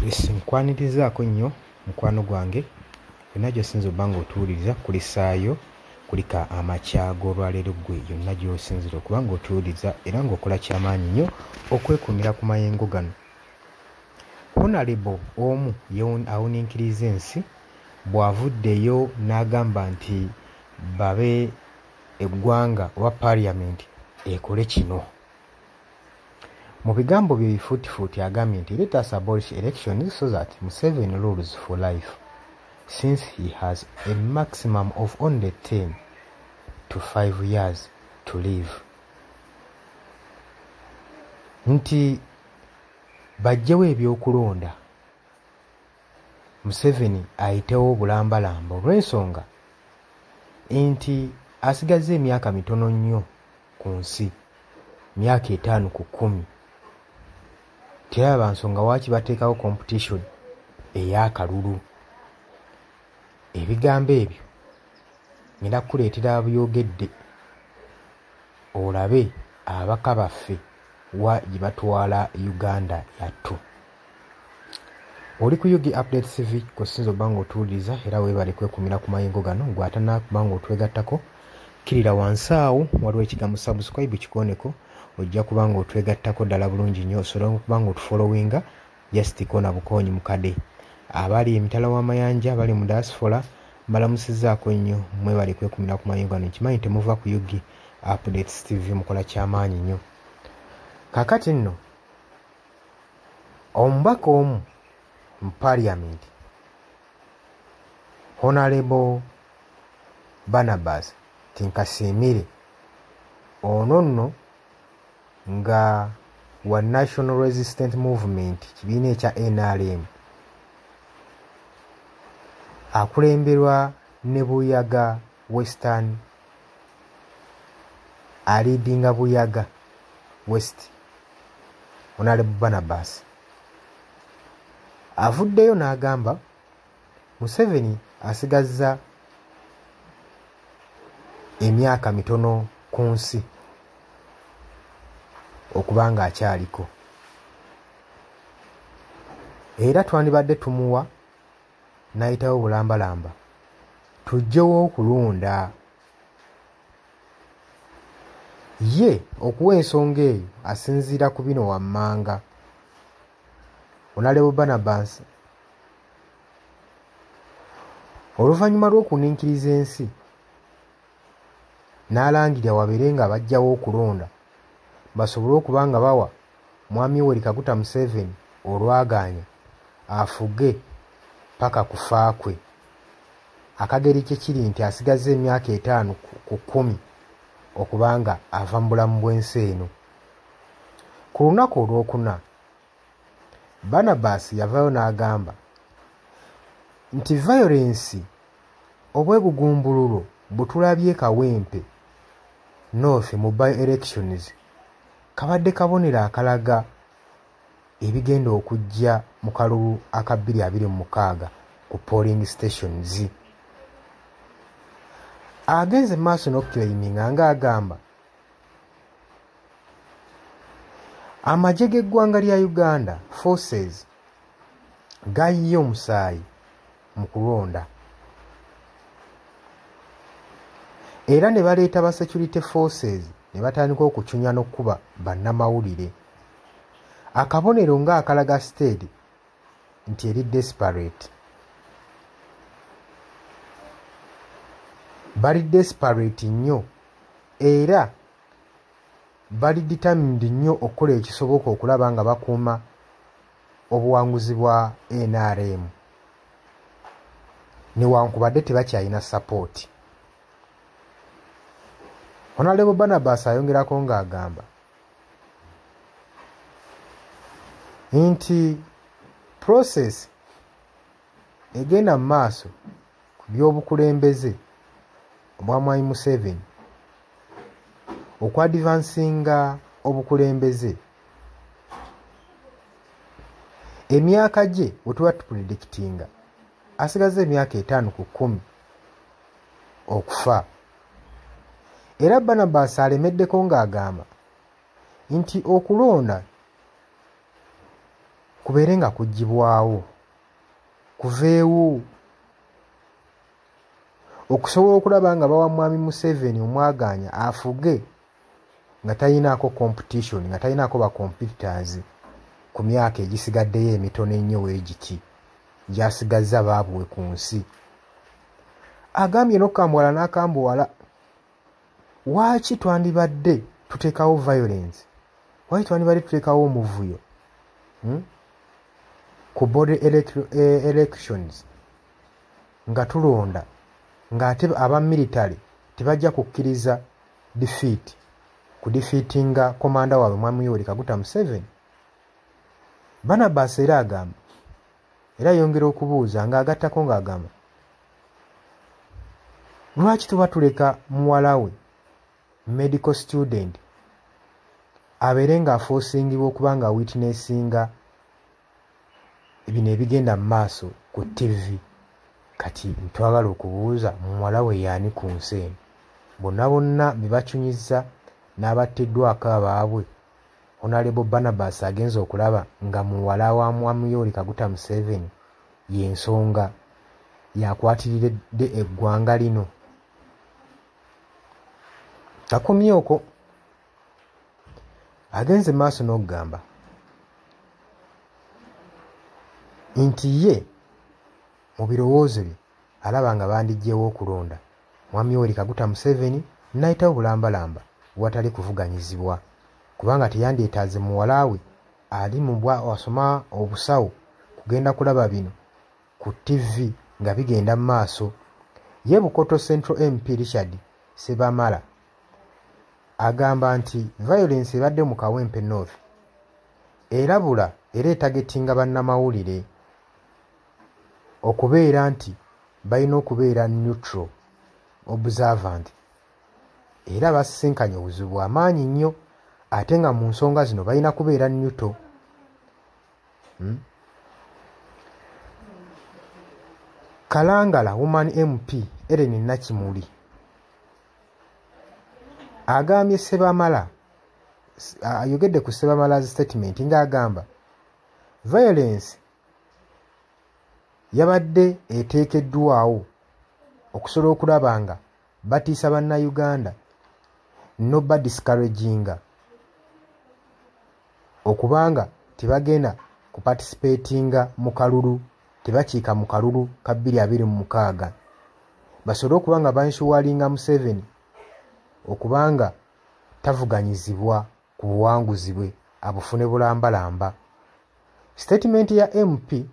Nkwanirizaako nnyo mukwano gwange yonna gy'osinza obba ng'otuwuliriza, kulisaayo kulika amakya g'olwaleero ggwe yonna gy'osinzira okuba ng'otuwuliriza era ng'okola kyamaanyi nnyo okwekuumira ku mayengo gano. Honorable omu awuniikiriza ensi bw'avuddeyo n'agamba nti babe eggwanga oba parliament ekole kino. Mu bigambo bye bifuutifuuti agambye nti let us abolish elections so that Museveni rules for life since he has a maximum of only 10 to 5 years to live. Nti bajjewo ebyokulonda Museveni ayitewo obulambalamba olw'ensonga nti asigazza emyaka mitono nnyo ku nsi, myaka 5 ku 10. Teraba nsonga waaki bateekawo competition ey'akalulu. Ebigambo ebyo ngenda kukuleetera abyogedde olabe ababaka baffe wa gye batwala Uganda yattu. Oli ku UG Update TV kw'osinza obba ng'otuwuliriza era weebale kwekuumira ku mayengo gano. Ggwe atannakuba ng'otwegattako, kkirira wansi awo waliwo ekigambo subscribe kikooneko, ojja kuba ng'otwegattako ddala bulungi nnyo osobola okuba ng'otufollowinga just koona bukoonyi mukadde. Abali emitala w'amayanja abali mu diaspora mbalamusizzaako nnyo, mwebale kwekuumira ku mayengo gano. Nkimanyi temuva ku UG Updates TV, mukola kyamaanyi nnyo. Kaakati nno omubaka omu mu parliament Honorable Barnabas Tinkasimire, ono nno nga wa National Resistance Movement, kibiina ekya NRM, akulemberwa ne Buyaga Western, aliidinga Buyaga West. Honorable Barnabas avuddeyo n'agamba Museveni asigazza emyaka mitono ku nsi okuba ng'akyaliko, era twandibadde tumuwa n'ayitawo bulambalamba tujjewo okulonda. Ye okuwa ensonga eyo asinziira ku bino wammanga. Honorable Barnabas oluvannyuma lw'okuninkiriza ensi n'alangirira wabeere nga bajjawo okulonda basobole okuba nga bawa Mwami Yoweri Kaguta Museveni olwagaanya afuge paka kufa kwe. Akageri kye kiri nti asigazza emyaka 5 ku 10 okuba nga ava mu bulamu bw'ensi eno. Ku lunaku olwokuna Barnabas yavaayo n'agamba nti violence obwegugumbululo bwe tulabye Kawempe North mu by-elections kabadde kabonero akalaga ebigenda okujja mu kalulu aka 2026 ku polling stations. Agenze maaso n'okuclaiminga ng'agamba amagye g'eggwanga lya Uganda forces gayiye omusaayi mu kulonda era ne baleeta ba security forces ne batandika okucunya n'okkuba bannamawulire, akabonero ng'akalaga state nti eri desperate. Bali desperate nnyo era bali determined nnyo okukola ekisoboka okulaba nga bakuuma obuwanguzi bwa NRM newankubadde tebakyalina support. Honorable Barnabas ayongerako ng'agamba nti process egenda mu maaso ku by'obukulembeze obwa Mwami Museveni okwadvansinga obukulembeze, emyaka gye bwe tuba tupredictinga asigazza emyaka 5 ku 10 okufa. Era Barnabas alemeddeko ng'agamba nti okulonda kubeere nga kuggyibwawo, kuveewo, okusobola okulaba nga bawa Mwami Museveni omwagaanya afuge nga talinaako competition, nga talinaako ba competitors ku myaka egisigaddeyo emitono ennyo weegiti gy'asigazza baabuwe ku nsi. Agambye n'okukambuwala n'akambuwala, waaki twandibadde tuteekawo violence, waaki twandibadde tuteekawo omuvuyo ku body elections nga tulonda, ng'ate aba military tebajja kukkiriza defeat, kudefeatinga komanda waabwe Mwami Yoweri Kaguta Museveni. Barnabas era agamba, era ayongera okubuuza ng'agattako ng'agamba, lwaki tuba tuleka muwala we medical student abeere ng'afoosingibwa okuba nga witnessinga bino ebigenda mu maaso ku TV? Kati ntwagala okubuuza, muwala we yaani ku nsi eno? Bonna bonna be bacunyizza n'abattiddwako abaabwe, Honorable Barnabas agenze okulaba nga muwala wa Mwami Yoweri Kaguta Museveni y'ensonga yakwatiriridde eggwanga lino. Takomye okwo, agenze maaso n'okugamba nti ye mu birowoozo bye alaba nga bandiggyewo okulonda Mwami Yoweri Kaguta Museveni n'ayitawo bulambalamba watali kuvuganyizibwa, kubanga teyandyetaaze muwala we ali mu bwa asoma obusawo kugenda kulaba bino ku TV nga bigenda mu maaso. Ye Bukoto Central MP Richard Sebamala agamba nti violence ebadde mu Kawempe North erabula era etagetinga bannamawulire okubeera nti balina okubeera neutral observant, era basisinkanye obuzibu bw'amaanyi nnyo, ate nga mu nsonga zino balina kubeera neutral. Kalangala Woman MP Ellen Nakimuli agambye Sebamala, ayogedde ku Sebamala's statement ng'agamba violence yabadde eteekeddwawo okusobola okulaba nga batiisa bannayuganda noba discouraginga okubanga tebagenda kuparticipatinga mu kalulu, tebakiika mu kalulu ka 2026, basobole okuba nga banshuwalinga Museveni okubanga tavuganyizibwa ku buwanguzi bwe abufune bulambalamba. Statement ya MP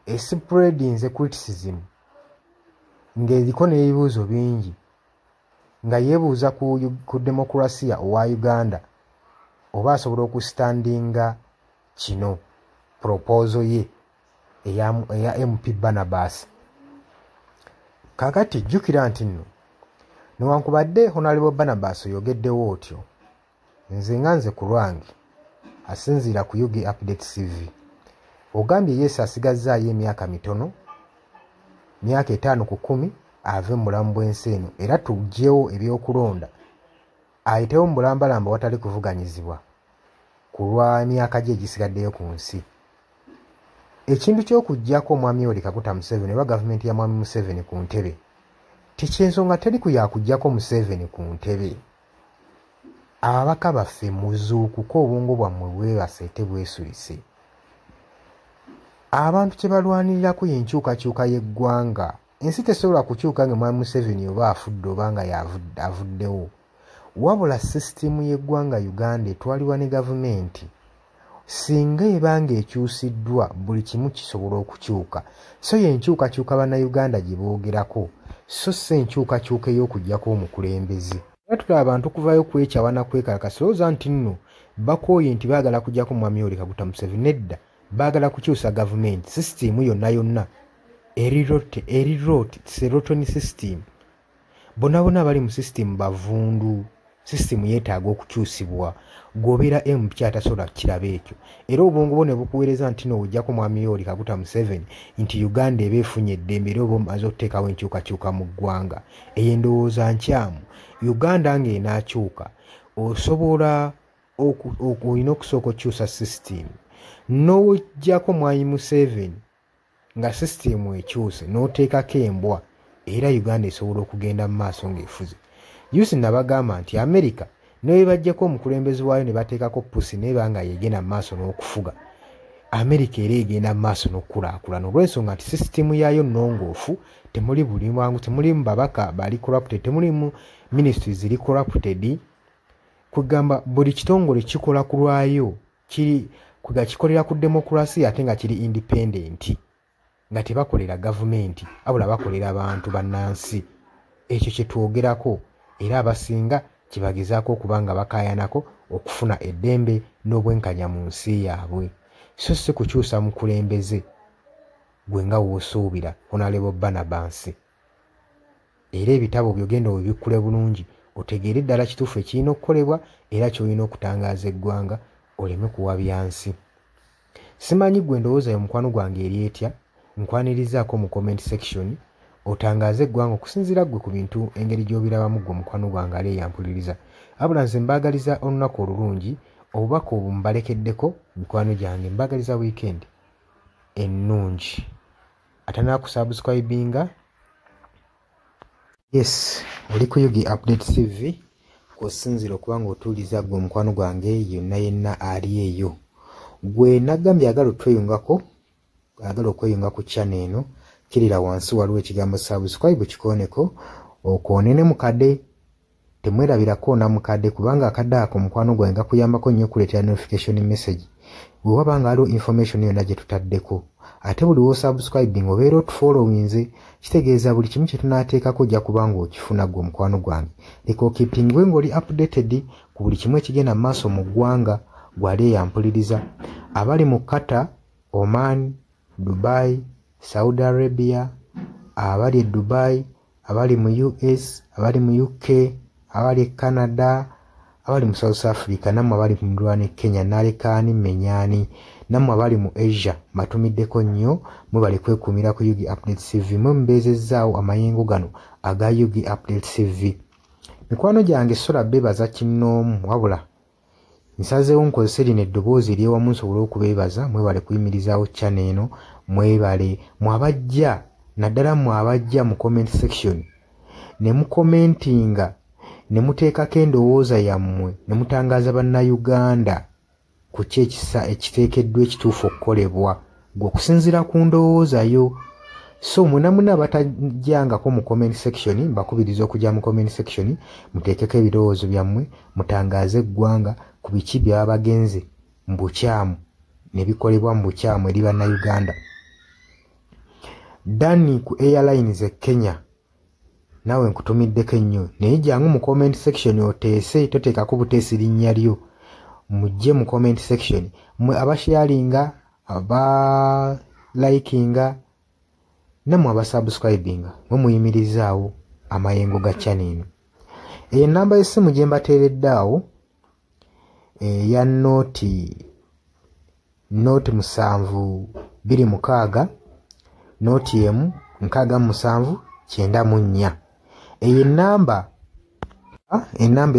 espreadinze criticism ng'eriko n'ebibuuzo bingi, nga yeebuuza ku demokrasiya owa Uganda oba asobola okustandinga kino proposal ye eya MP Barnabas. Kaakati jjukira nti nno newankubadde Honorable Barnabas oyogeddewo otyo, nze nga nze ku lwange asinziira ku UG Update CV, ogambye Yesu asigazzaayo emyaka mitono, myaka 5 ku 10 ave mu bulamu bw'ensi eno, era tuggyewo ebyokulonda ayitewo mu bulambalamba watali kuvuganyizibwa ku lwa myaka gye egisigaddeyo ku nsi. Ekintu ky'okuggyako Omwami Yoweri Kaguta Museveni oba gavumenti ya Mwami Museveni ku ntebe, tekyensonga teri ku yakuggyako Museveni ku ntebe. Ababaka baffe muzuukuke, obwongo bwammwe bwebase tebwesulise. Abantu kye balwanirirako y'enkyukakyuka y'eggwanga. Ensi tesobola kukyuka nga Mwami Museveni oba afudde oba nga avuddewo. Wabula sisitimu y'eggwanga Uganda etwalibwa ne gavumenti, singa ebanga ekyusiddwa buli kimu kisobola okukyuka. So y'enkyukakyuka bannayuganda gye boogerako, so si enkyukakyuka ey'okuggyako omukulembeze. Era tulaba abantu kuvayo kwekyawa na kwekalakasa, lowooza nti nno bakooye nti baagala kuggyako Mwami Yoweri Kaguta Museveni. Nedda, baagala kukyusa gavumenti, sisitimu yonna yonna eri rotten system. Bonna bonna abali mu sisitimu bavundu, sisitimu yeetaaga okukyusibwa. Gw'obeera MP atasobola kukiraba ekyo, era obwongo bwo ne bukuweereza nti nno ojjako Mwami Yoweri Kaguta Museveni nti Uganda eba efunye eddembe era oba omaze okuteekawo enkyukakyuka mu ggwanga. Eyo endowooza nkyamu. Uganda ng'enaakyuka osobola olina okusooka okukyusa sisitimu. N'ojjako Mwami Museveni nga sisitimu ekyuse n'oteekako embwa, era Uganda esobola okugenda mu maaso ng'efuze. Juusi nabagamba nti America ne bwe baggyako omukulembeze waayo ne bateekako pusi n'eba nga yegenda mu maaso n'okufuga, America era egenda mu maaso n'okukulaakulana olw'ensonga nti sisitimu yaayo nnongoofu, temuli bulimwangu, temulimu babaka bali corrupted, temulimu ministries ziri corrupted. Kwegamba buli kitongole kikola ku lwayo, kiri kwega kikolera ku demokurasiya ate nga kiri independent, nga tebakolera gavumenti wabula bakolera bantu bannansi. Ekyo kye twogerako era abasinga kyebagezaako okuba nga bakaayanako okufuna eddembe n'obwenkanya mu nsi yaabwe, so si kukyusa mukulembeze gwe nga w'osuubira Honorable Barnabas. Era ebitabo by'ogenda obibikkule bulungi otegeere ddala kituufu ekirina okukolebwa era ky'olina okutangaaza eggwanga oleme kuwabya nsi. Simanyi ggwe endowooza yo mukwano gwange eri etya, nkwanirizaako mu comment section otangaaze eggwanga okusinziira ggwe ku bintu engeri gy'obirabamu ggwe mukwano gwange ali eyampuliriza. Wabula nze mbaagaliza olunaku olulungi, obubaka obwo mbalekeddeko mikwano gyange, mbaagaliza weekend ennungi. Atanaakusubscribinga, yes, oli ku UG Update TV kw'osinziira okuba ng'otuuliza ggwe omukwano gwange yenna yenna ali eyo. Gwe nagambye ayagala otweyungako, ayagala okweyunga ku channel eno, kkirira wansi waliwo ekigambo subscribe kikooneko, okoone ne mukadde. Temwerabira koona mukadde kubanga akadde ako mukwano gwange gakuyambako nnyo okuleetera notification message bwe waba nga waliwo information yonna gye tutaddeko. Ate buli w'osubscribing obeera otufollowinze, kitegeeza buli kimu kye tunaateekako ojja kuba ng'okifuna ggwe omukwano gwange. Leka okeepingwe ng'oli updated ku buli kimu ekigenda mu maaso mu ggwanga gw'ali eyampuliriza. Abali mu Qatar, Oman, Dubai, Saudi Arabia, abali e Dubai, abali mu US, abali mu UK, abali e Canada, abali mu South Africa, nammwe abali mu muliraano e Kenya, nalekaani mmenyaani, nammwe abali mu Asia mbatumiddeko nnyo, mwebale kwekuumira ku UG Update TV, mwe mubeezezzaawo amayengo gano aga UG Update TV. Mikwano gyange sola beebaza kinnoomu, wabula nsazeewo nkozese lino eddoboozi ery'ewamu nsobole okubeebaza. Mwebale kuyimirizaawo channel eno, mwebale mwabajja, naddala mmwe abajja mu comment section ne mukomentinga ne muteekako endowooza yammwe ne mutangaaza bannayuganda ku ki ekisa ekiteekeddwa ekituufu okukolebwa gwe okusinziira ku ndowooza yo. So mwenna mwenna abatajjangako mu comment section, mbakubiriza okujja mu comment section muteekeko ebirowoozo byammwe, mutangaaze eggwanga ku biki bye baba bagenze mu bukyamu ne bikolebwa mu bukyamu eri bannayuganda. Danny ku Airlines e Kenya, naawe nkutumiddeko ennyo, naye jangu mu comment section oteese, toteekako buteesi linnya lyo, mujje mu comment section mmwe abasharinga, abalikinga, nammwe abasubscribinga, mwe muyimirizaawo amayengo ga channel eno. Eyo ennamba y'essimu gye mbateeredde awo eya 0 0 7 2 6 0 1 67 94. Eyo ennamba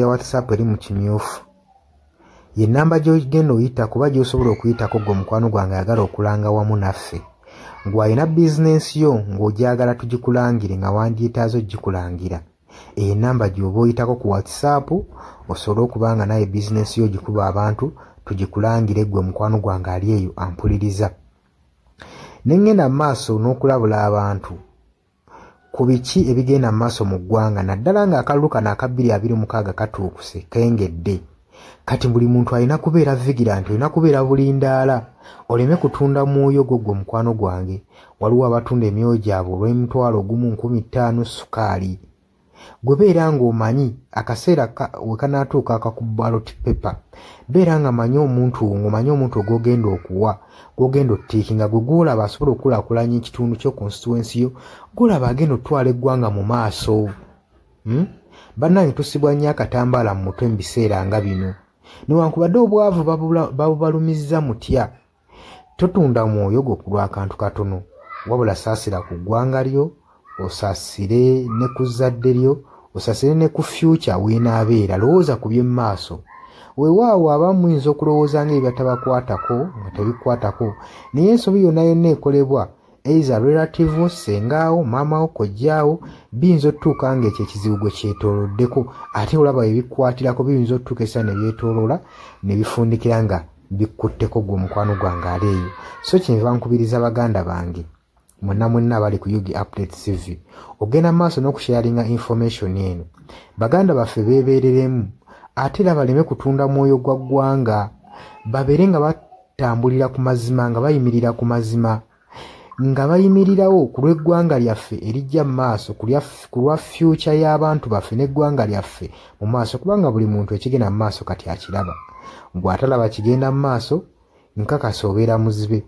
ya WhatsApp eri mu kimyufu, ye nnamba gy'ogenda oyita kuba gy'osobola okuyitako ggwe omukwano gwange ayagala okulanga wamu naffe, ng'alina bizinensi yo ng'ogyagala tugikulangire nga wandyetaaze ogikulangira. Eyo ennamba gy'oba oyitako ku WhatsApp osobole okuba nga naye bizinensi yo ogikuba abantu tugikulangire ggwe mukwano gwange ali eyo ampuliriza. Ne ŋŋenda mu maaso n'okulabula abantu ku biki ebigenda mu maaso mu ggwanga, naddala ng'akalulu kano aka 2026 katuukuse kengedde. Kati buli muntu alina kubeera vigilant, olina kubeera bulindaala oleme kutunda mwoyo gwo ggwe mukwano gwange. Waliwo abatunda emyoyo gyabwe olw'emitwalo 1 5,000 sukaali. Gwe beera ng'omanyi akaseera we kanaatuuka akaku ballot paper, beera nga manyi omuntu ng'omanyi omuntu gw'ogenda okuwa, gw'ogenda otiikinga, gwe gw'olaba asobola okukulaakulanya ekitundu kyo, constituency yo, gw'olaba agenda otwala eggwanga mu maaso. Bannange tusibwa nnyo akatambaala mu mutwe mu biseera nga bino. Newankubadde obwavu babubalumizza mutya, totunda mwoyo gwo ku lw'akantu katono, wabula saasira ku ggwanga lyo, osaasire ne ku zzadde lyo, osaasire ne ku future w'enaabeera. Lowooza ku by'emmaaso. Weewaawo abamu muyinza okulowooza nga ebibatabakwatako nga tebikwatako, naye ensobi yonna yonna ekolebwa either relative wo, ssengaawo, maamawo, kojjaawo, biyinza otutuuka nga ekyo ekizibu gwe kyetooloddeko, ate olaba ebikwatirako biyinza otutuuka essaawa ne byetooloola ne bifundikira nga bikkutteko gwe omukwano gwange ali eyo. So kyenva nkubiriza baganda bange mwenna mwenna abali ku UG Update TV ogenda mu maaso n'okusharinga information eno. Baganda baffe beebeereremu, ate era baleme kutunda mwoyo gwa ggwanga, babeere nga batambulira ku mazima, nga bayimirira ku mazima, nga bayimirirawo ku lw'eggwanga lyaffe erijja mu maaso, ku lwa future y'abantu baffe n'eggwanga lyaffe mu maaso, kubanga buli muntu ekigenda mu maaso kati akiraba. Gwe atalaba kigenda mu maaso nkakasa obeera muzibe,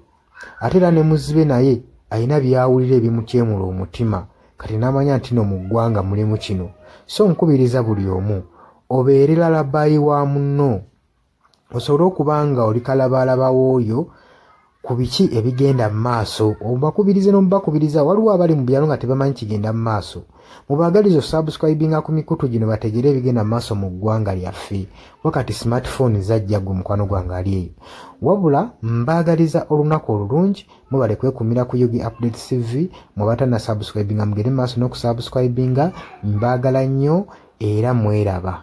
ate era ne muzibe naye alina by'awulira ebimutyemula omutima, kati n'amanya nti no mu ggwanga mulimu kino. So nkubiriza buli omu obeere lalabayi wa munno, osobole okuba nga oli kalabaalaba w'oyo ku biki ebigenda mu maaso. Obakubirize n'omubakubiriza, waliwo abali mu byalo nga tebamanyi kigenda mu maaso. Mubaagalize osubscribinga ku mikutu gino bategere ebigenda mu maaso mu ggwanga lyaffe. Wakati smartphone zajja gwe mukwano gwange ali eyo. Wabula mbaagaliza olunaku olulungi, mubale kwekumira ku UG Update TV, mwe abatannasubscribinga mugende mu maaso n'okusubscribinga. Mbaagala nnyo era mweraba.